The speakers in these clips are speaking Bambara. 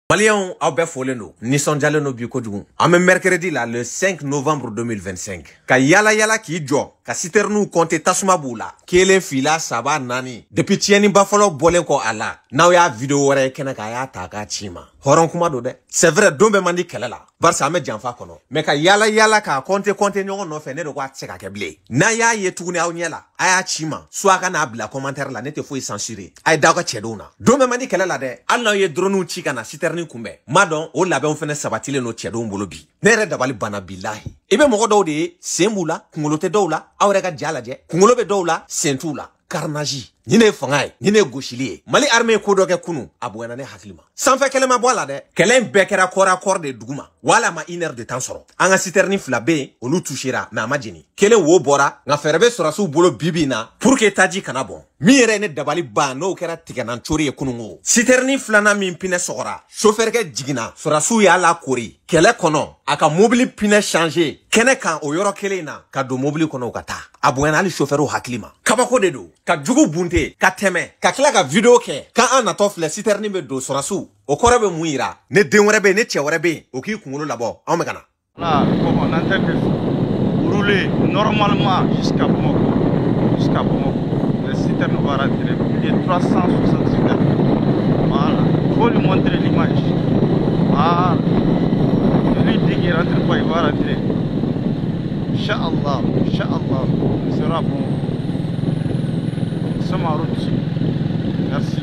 Maliyɛnw, aw bɛɛ folen don, nisɔndiyalen don bi kojugu. An bɛ mercredi la, le 5 novembre 2025. Ka yala yala k'i jɔ ka sitɛriniw kɔnte, tasuma b'u la, kelen, fila, saba, naani. Depuis tiɲɛniba fɔlɔ bɔlen kɔ a la, n'aw y'a vidéo wɛrɛ ye kɛnɛ kan, a y'a ta k'a ci ma. Hɔrɔn kuma don dɛ. C'est vrai, don bɛɛ man di kɛlɛ la, barisa an bɛ janfa kɔnɔ, mais ka yala yala k'a kɔnte kɔnte ɲɔgɔn nɔfɛ, ne de ko a tɛ se ka kɛ bilen. N'a y'a ye tuguni aw ɲɛ la, a y'a ci ma, soit a ka n'a bila commentaire la. Ne tɛ foyi censurer. A ye da aw ka cɛdenw na. Don bɛɛ man di kɛlɛ la dɛ. Hali n'aw ye drone ci ka na citerne kunbɛn, m'a dɔn o labɛnw fɛnɛ sabatilen don cɛdenw bolo bi. Ne yɛrɛ dabali banna, bilahi. I bɛ mɔgɔ dɔw de ye, sen b'u la, kunkolo tɛ dɔw la. Aw yɛrɛ ka ja lajɛ, kunkolo bɛ dɔw la, sen t'u la. Carnage ni ne ye fanga ye, ni ne ye gosili ye. Mali armée ye ko dɔ kɛ kunu, a bonyana ne hakili ma. Sanfɛ kɛlɛ ma bɔ a la dɛ, kɛlɛ in bɛɛ kɛra corps à corps de duguma. Wala ma une heure de temps sɔrɔ. An ka citerne fila bɛ yen, olu touchera, mais a ma jeni. Kelen wo bɔra, nka fɛɛrɛ bɛ sɔrɔsiw bolo bi bi in na pour que taji kana bɔn. Min yɛrɛ ye ne dabali ban, n'o kɛra tigɛnan cori ye kununko. Citerne filanan min pinɛ sɔgɔra, sofɛrikɛ jiginna, sɔrɔsiw y'a lakori kɛlɛ kɔnɔ, a ka mobili pinɛ changer kɛnɛ kan o yɔrɔ kelen in na, ka don mobili kɔnɔ, u ka taa. A bonyana hali sofɛriw hakili ma. Kabako de don, ka jugu bunte ka tɛmɛ, ka tila ka vidéo kɛ k'an natɔ filɛ, citerne bɛ don sɔrɔsiw. O kɔrɔ bɛ mun yira? Ne den wɛrɛ bɛ yen, ne cɛ wɛrɛ bɛ yen, o k'i kunkolo labɔ, anw bɛ ka na. Voilà, comme on est en train de rouler normalement jusqu'à Bamako, jusqu'à Bamako. Les citernes vont rentrer, plus de 360 citernes. Voilà, il faut lui montrer l'image. Voilà. Lui dit qu'il ne rentre pas, il va rentrer. Inch'Allah, Inch'Allah, ce sera bon. Nous sommes en route. Merci.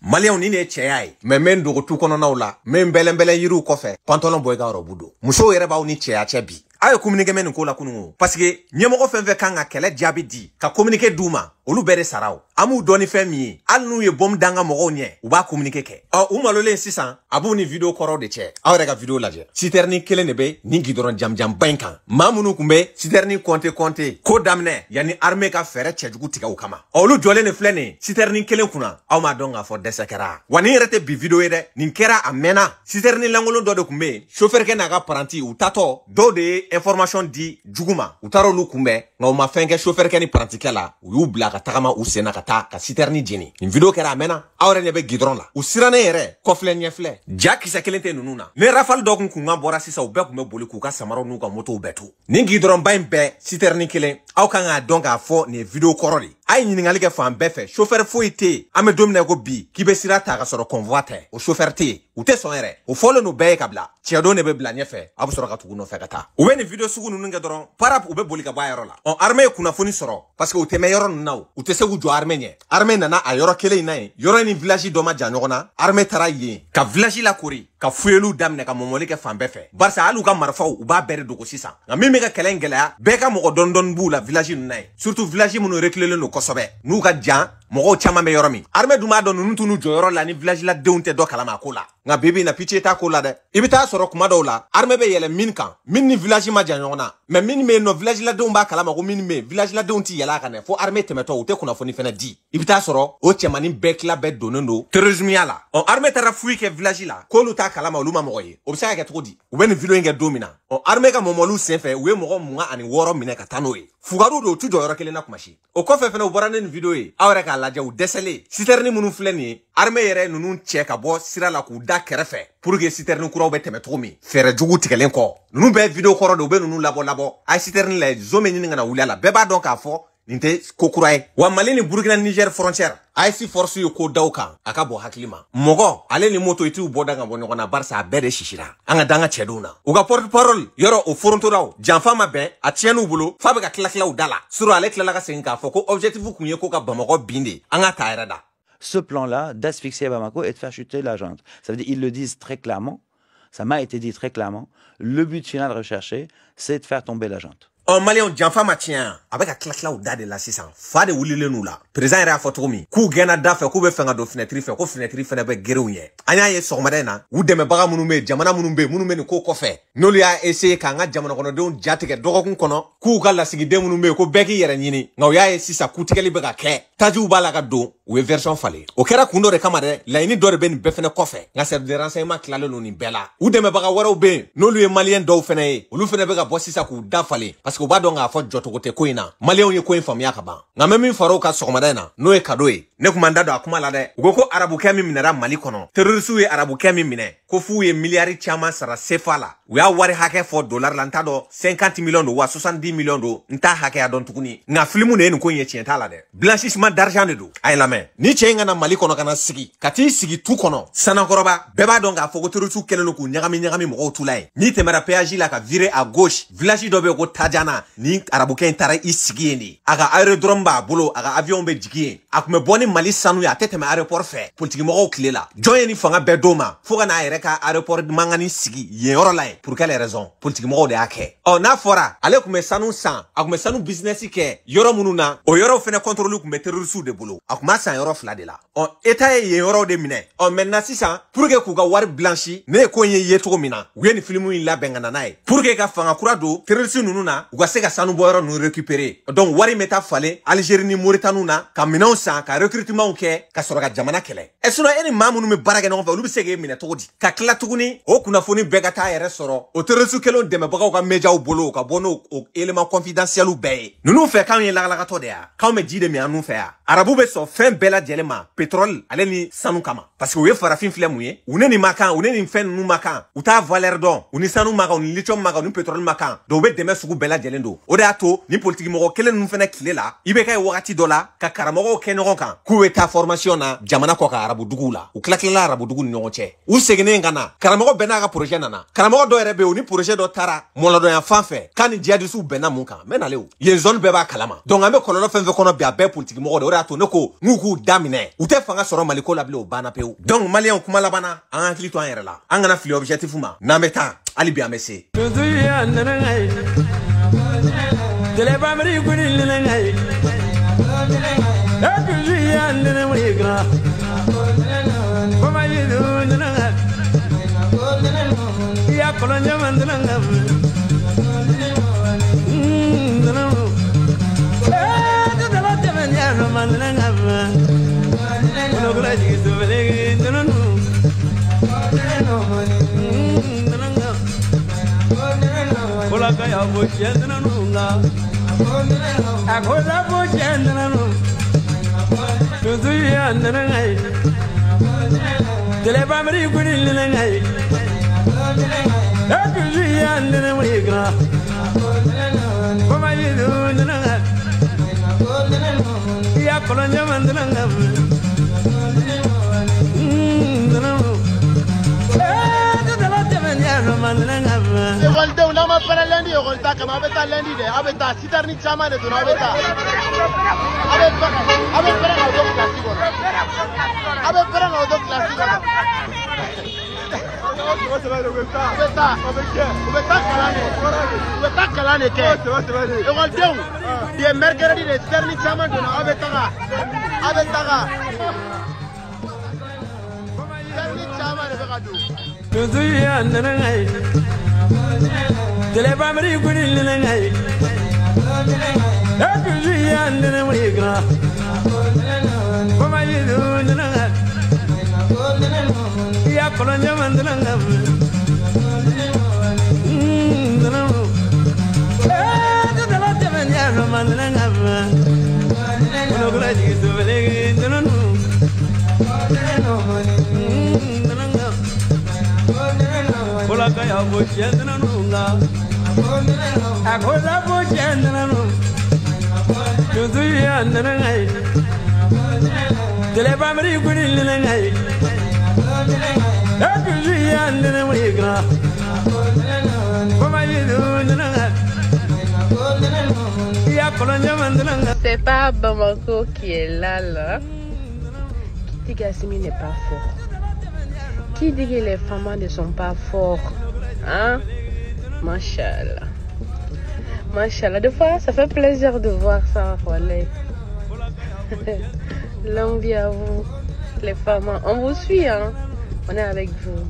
Maliyɛnw, ni ne ye cɛya ye, mais n bɛ n dogo tu kɔnɔnaw la, n bɛ n bɛlɛnbɛlɛn yiriw kɔfɛ, pantalon bɔ i ka robe don. Musow yɛrɛ b'aw ni cɛya cɛ bi. A ye communiqué mɛn nin ko la kunun, parce que ɲɛmɔgɔ fɛn fɛn kan ka kɛlɛ jaabi di, ka communiqué d'u ma, olu bɛɛ de sara o. An b'u dɔn ni fɛn min ye, hali n'u ye bombe d'an ka mɔgɔw ɲɛ, u b'a communiqué kɛ. Ɔ, u malolen sisan, a b'u ni vidéo kɔrɔw de cɛ. Aw yɛrɛ ka vidéo lajɛ. Citerne kelen de bɛ nin gidɔrɔn jamjanba in kan. Maa minnu tun bɛ citerne compter compter ko daminɛ yanni armée ka fɛɛrɛ cɛjugu tigɛ u kama, ɔ, olu jɔlen de filɛ nin citerne kelen kunna. Aw m'a dɔn k'a fɔ dɛsɛ kɛra wa? Nin yɛrɛ tɛ bi vidéo ye dɛ, nin kɛra a mɛnna. Citerne lankolon dɔ de tun bɛ yen, chauffeur kɛ n'a ka paranti, u tatɔ, dɔw de ye information di jugu ma, u taara olu kunbɛn, nka u ma fɛn kɛ chauffeur kɛ ni parantikɛ la, u y'u bila ka tagama u sen na ka taa ka citerne jeni. Nin vidéo kɛra a mɛnna. Aw yɛrɛ ɲɛ bɛ gidɔrɔn la, u sirannen yɛrɛ, kɔfilɛ ɲɛfilɛ, ja kisɛ kelen tɛ ninnu na. Ni rafale dɔ kun kunkan bɔra sisan, u bɛɛ tun bɛ boli k'u ka samaraw n'u ka motow bɛɛ to. Nin gidɔrɔnba in bɛɛ citerne kelen, aw kan k'a dɔn k'a fɔ nin ye vidéo kɔrɔ de. A ye ɲininkali kɛ fan bɛɛ fɛ, chauffeur foyi tɛ yen. An bɛ don min na i ko bi, k'i bɛ sira ta ka sɔrɔ convoi tɛ, o chauffeur tɛ yen, u tɛ sɔn yɛrɛ. O fɔlen don bɛɛ ye ka bila. Cɛdon de bɛ bila ɲɛfɛ, a bɛ sɔrɔ ka tugu nɔfɛ ka taa. U bɛ nin vidéo sugu ninnu kɛ dɔrɔn, parap, u bɛ boli ka bɔ a yɔrɔ la. Ɔ, armée ye kunnafoni sɔrɔ, parce que u tɛ mɛn yɔrɔ ninnu na, o u tɛ se k'u jɔ armée ɲɛ. Armée nana a yɔrɔ kelen in na yen, yɔrɔ in ni village dɔ ma jan ɲɔgɔn na. Armée taara yen ka village lakori, ka fuyeliw daminɛ, ka mɔmɔli kɛ fan bɛɛ fɛ, barisa hali u ka marifaw, u b'a bɛɛ de dogo sisan. Nka min bɛ ka kɛlɛ in gɛlɛya, bɛɛ ka mɔgɔ dɔɔni dɔɔni b'u la village ninnu na yen, surtout village minnu reculelen don kosɛbɛ, n'u ka jan, mɔgɔw caman bɛ yɔrɔ min. Armée dun b'a dɔn ninnu t'u jɔyɔrɔ la ni village la denw tɛ dɔ kalama a ko la. Nka bi bi in na, pitié t'a ko la dɛ. I bɛ taa sɔrɔ kuma dɔw la, armée bɛ yɛlɛ min kan, min ni village ma jan ɲɔgɔn na, mais min bɛ yen nɔ, village la denw b'a kalama ko min bɛ yen, village la denw ti yɛlɛ a kan dɛ, fo armée tɛmɛtɔ, u tɛ kunnafoni fɛnɛ di. I bɛ taa sɔrɔ o cɛmannin bɛɛ tila bɛɛ donnen don terrorisme ya la. Ɔ, armée taara fouille kɛ village la, k'olu t'a kalama, olu ma mɔgɔ ye. O bɛ se ka kɛ cogo di? U bɛ nin vidéo in kɛ don min na, ɔ, armée ka mɔmɔliw senfɛ, u ye mɔgɔ 26 minɛ ka taa n'o ye. Fugariw don, u t'u jɔ yɔrɔ kelen na kuma si. O kɔfɛ fɛnɛ, u bɔra ne nin vidéo ye, aw yɛrɛ k'a lajɛ, u dɛsɛlen. Citerne minnu filɛ nin ye, armée yɛrɛ ninnu cɛ ka bɔ sira la k'u da kɛrɛfɛ pour que citerne kuraw bɛ tɛmɛ cogo min, fɛɛrɛ jugu tigɛlen kɔ. Ninnu bɛɛ vidéo kɔrɔ de, u bɛ ninnu labɔ labɔ. A ye citerne lajɛ, zon bɛ ɲini ka na wuli a la. Bɛɛ b'a dɔn k'a fɔ nin tɛ ko kura ye wa. Mali ni Burukina, Niger frontière, AES force ye ko daw kan, a ka bɔ hakili ma. Mɔgɔ ale ni moto, i t'u bɔ da ka bɔ ɲɔgɔn na, barisa a bɛɛ de sisira. An ka da an ka cɛdenw na. U ka porte parole yɔrɔ, o forontoraw janfa ma bɛn, a tiɲɛn'u bolo f'a bɛ ka tila tilaw da la. Surɔ ale tilala ka segin k'a fɔ ko objectif kun ye ko ka Bamakɔ bin de, an ka ta yɛrɛ da. Ce plan-là, d'asphyxier Bamako et de faire chuter la junte. Ça veut dire, ils le disent très clairement, ça m'a été dit très clairement, le but final recherché, c'est de faire tomber la junte. Ɔ maliyɛnw janfa ma tiɲɛ a bɛ ka tila tila u da de la sisan fa de wulilen n'u la président yɛrɛ y'a fɔ cogo min k'u gɛnna da fɛ k'u bɛ fɛ ka don fenêtre fɛ ko fenêtre fɛnɛ bɛ gerew ɲɛ. An y'a ye sɔgɔmada in na u dɛmɛbaga minnu bɛ yen jamana minnu bɛ yen minnu bɛ nin ko kɔfɛ n'olu y'a essayer k'an ka jamana kɔnɔdenw jatigɛ dɔgɔkun kɔnɔ k'u ka lasigiden minnu bɛ yen ko bɛɛ k'i yɛrɛ ɲini nka u y'a ye sisan kutigɛli bɛ ka kɛ tajiw b'a la ka don u ye version falen o kɛra kun dɔ de kama dɛ laɲini dɔ de bɛ nin bɛɛ fɛnɛ kɔfɛ nka service de renseignement tilalen don nin bɛɛ la u dɛmɛbaga wɛrɛw bɛ yen n'olu ye maliyɛn dɔw fɛnɛ ye olu fɛnɛ bɛ ka bɔ sisan k'u da falen parce que u b'a dɔn k'a fɔ jɔcogo tɛ ko in na maliyɛnw ye ko in faamuya ka ban nka n bɛ min fara o kan sɔgɔmada in na n'o ye cadeau ye ne kun m'an da don a kuma la dɛ u ko ko arabukɛ min minɛra Mali kɔnɔ terrorisiw ye arabukɛ min minɛ ko f'u ye miliyari caman sara CFA la u y'a wari hakɛ fɔ dollar la n t'a dɔn 50 millions don wa 70 millions don n t'a hakɛya dɔn tuguni nka filimu de ye nin ko in ye tiɲɛ t'a la dɛ blanchissement d'argent de don. A ye lamɛn ni cɛ in ka na Mali kɔnɔ ka na sigi ka t'i sigi tu kɔnɔ Sanakɔrɔba bɛɛ b'a dɔn k'a fɔ ko terrorisiw kɛlen don k'u ɲagami ɲagami mɔgɔw tu la yen n'i tɛmɛra péage la ka virer à gauche village dɔ bɛ yen ko Tajana ni arabukɛ in taara i sigi yen de a ka aérodrome b'a bolo a ka avion bɛ jigin yen a tun bɛ bɔ ni Mali sanu ye a tɛ tɛmɛ aéroport fɛ politiki mɔgɔw tile la jɔn ye ni fanga bɛɛ d'o ma fo ka n'a yɛrɛ ka aéroport mankanni sigi yen yɔrɔ la yen pour quelle raison politiki mɔgɔw de y'a kɛ. Ɔ n'a fɔra ale tun bɛ sanu san a tun bɛ sanu business kɛ yɔrɔ minnu na o yɔrɔw fɛnɛ contrôle tun bɛ terrorisiw de bolo a tun b'a san yɔrɔ fila de la ɔ état ye yen yɔrɔw de minɛ ɔ maintenant sisan pour que k'u ka wari blanchi ne ye ko in ye cogo min na u ye nin filimu in labɛn ka na n'a ye pour que ka fanga kura don terrorisi ninnu na u ka se ka sanu bɔ yɔrɔ ninnu récupérer donc wari bɛ taa falen Algérie ni Mauritanie na ka minɛnw san ka recrutement kɛ ka sɔrɔ ka jamana kɛlɛ. Ɛ sinon e ni maa minnu bɛ baara kɛ ɲɔgɔn fɛ olu bɛ se k'e minɛ cogo di ka tila tuguni o kunnafoni bɛɛ ka taa yɛrɛ sɔrɔ o terroriste kelenw dɛmɛbagaw ka médiaw bolo ka bɔ n'o élément confidentiel bɛɛ ye ninnu fɛ k'anw ye lakalakatɔ de ya k'anw bɛ ji de min an nun fɛ yan arabu bɛ sɔn fɛn bɛɛ lajɛlen ma pétrole ale ni sanu kama parce que u ye farafin filɛ mun ye u ne nin ma kan u ne nin fɛn ninnu ma kan u t'a valeur dɔn u ni sanu ma kan u ni lithium ma kan u ni pétrole ma kan donc u bɛ dɛmɛ sugu bɛɛ lajɛlen don o de y'a to ni politiki mɔgɔ kelen ninnu fɛnɛ tile la i bɛ kɛ wagati dɔ la ka karamɔgɔw kɛ ɲɔgɔn kan k'u bɛ taa formation na jamana kɔ ka arabu duguw la u tila tilala arabu dugu ni ɲɔgɔn cɛ u seginnen ka na karamɔgɔ bɛɛ n'a ka projet nana karamɔgɔ dɔ yɛrɛ bɛ yen o ni projet dɔ taara mɔlɔdɔnya fan fɛ k'a ni jihadisiw bɛnna mun kan n bɛ nale o yen zone bɛɛ b'a kalama donc an bɛ kɔlɔlɔ fɛn fɛn kɔnɔ bi a bɛɛ politiki mɔgɔ de o de y'a to ne ko n k'u k'u daminɛ u tɛ fanga sɔrɔ Maliko la bilen o banna pewu. Donc maliyɛnw kuma laban na an hakili to an yɛrɛ la an kana fili objectif ma n'an bɛ taa hali bi an bɛ se. Ekɔlidenw n'aw ma pɛrɛn lundi ekɔli ta kama aw bɛ taa lundi dɛ aw bɛ taa citerne caman de donna aw bɛ taa aw bɛ pɛrɛn k'aw to kilasi kɔnɔ aw bɛ pɛrɛn k'aw to kilasi kɔnɔ u bɛ taa u bɛ taa kalan de u bɛ taa kalan de kɛ ekɔlidenw bi ye mercredi de citerne caman donna aw bɛ taga aw bɛ taga citerne caman de bɛ ka don. C'est pas Bamako qui est là, là. Qui dit qu'Assimi n'est pas fort? Qui dit que les femmes ne sont pas forts? Hein? Machallah. Machallah, des fois, ça fait plaisir de voir ça. Voilà. Longue vie à vous, les femmes. On vous suit, hein. On est avec vous.